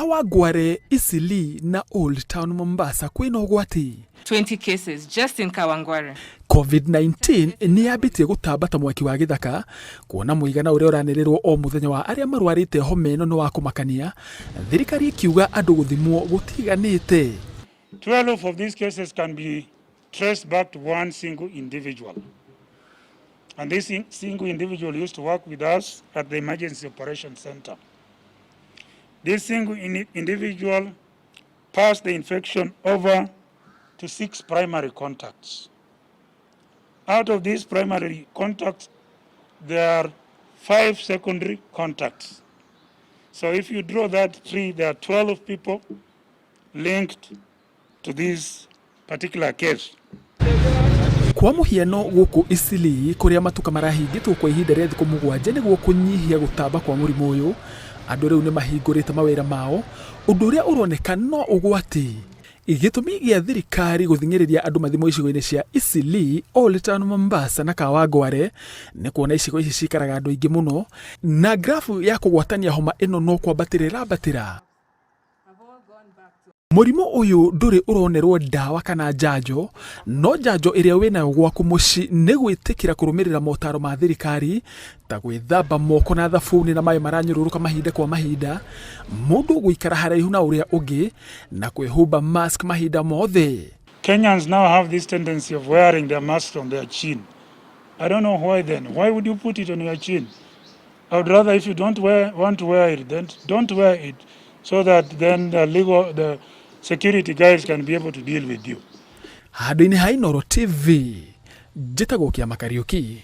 Kawangware, Eastleigh na Old Town Mombasa kwĩna ũgwati. 20 cases just in Kawangware. COVID-19 nĩ yambĩtie gũtamba ta mwaki wa gĩthaka, kuona mũigana ũrĩa ũranĩrĩrwo o mũthenya wa arĩa marwarĩte homa ĩno nĩ wa kũmakania, thirikari ĩkiuga andũ gũthimwo gũtiganĩte. 12 of these cases can be traced back to one single individual. And this single individual used to work with us at the Emergency Operations Center. This single individual passed the infection over to six primary contacts. Out of these primary contacts, there are five secondary contacts. So if you draw that tree, there are 12 people linked to this particular case. Kwa mũhiano, gũkũ Eastleigh, kũrĩa matuka marahingĩtwo kwa ihinda rĩa thikũ 7 nĩguo kũnyihia gũtamba kwa mũrimũ ũyũ, andũ rĩu nĩ mahingũrĩte mawĩra mao, ũndũ ũrĩa ũroneka no ũgwati. Gĩtũmi gĩa thirikari gũthing'ĩrĩria andũ mathimwo icigo-inĩ cia Eastleigh, Old Town Mombasa na Kawangware nĩ kuona icigo ici cikaraga andũ aingĩ mũno na grafu ya kũgwatania homa ĩno no kwambatĩra ĩrambatĩra. Mũrimũ ũyũ ndũrĩ ũronerwo ndawa kana njanjo, no njanjo ĩrĩa wĩnayo gwaku mũciĩ nĩ gwĩtĩkĩra kũrũmĩrĩra motaro ma thirikari ta gwĩthamba moko na thabuni na maĩ maranyũrũrũka mahinda kwa mahinda, mũndũ gũikara haraihu na ũrĩa ũngĩ na kwĩhumba mask mahinda mothe. Kenyans now have this tendency of wearing their mask on their chin. I don't know why then. Why would you put it on your chin? I would rather if you don't want to wear it, then don't wear it so that then the security guys can be able to deal with you. Handũ-inĩ ha Inooro TV, njĩtagwo Kĩama Kariũki.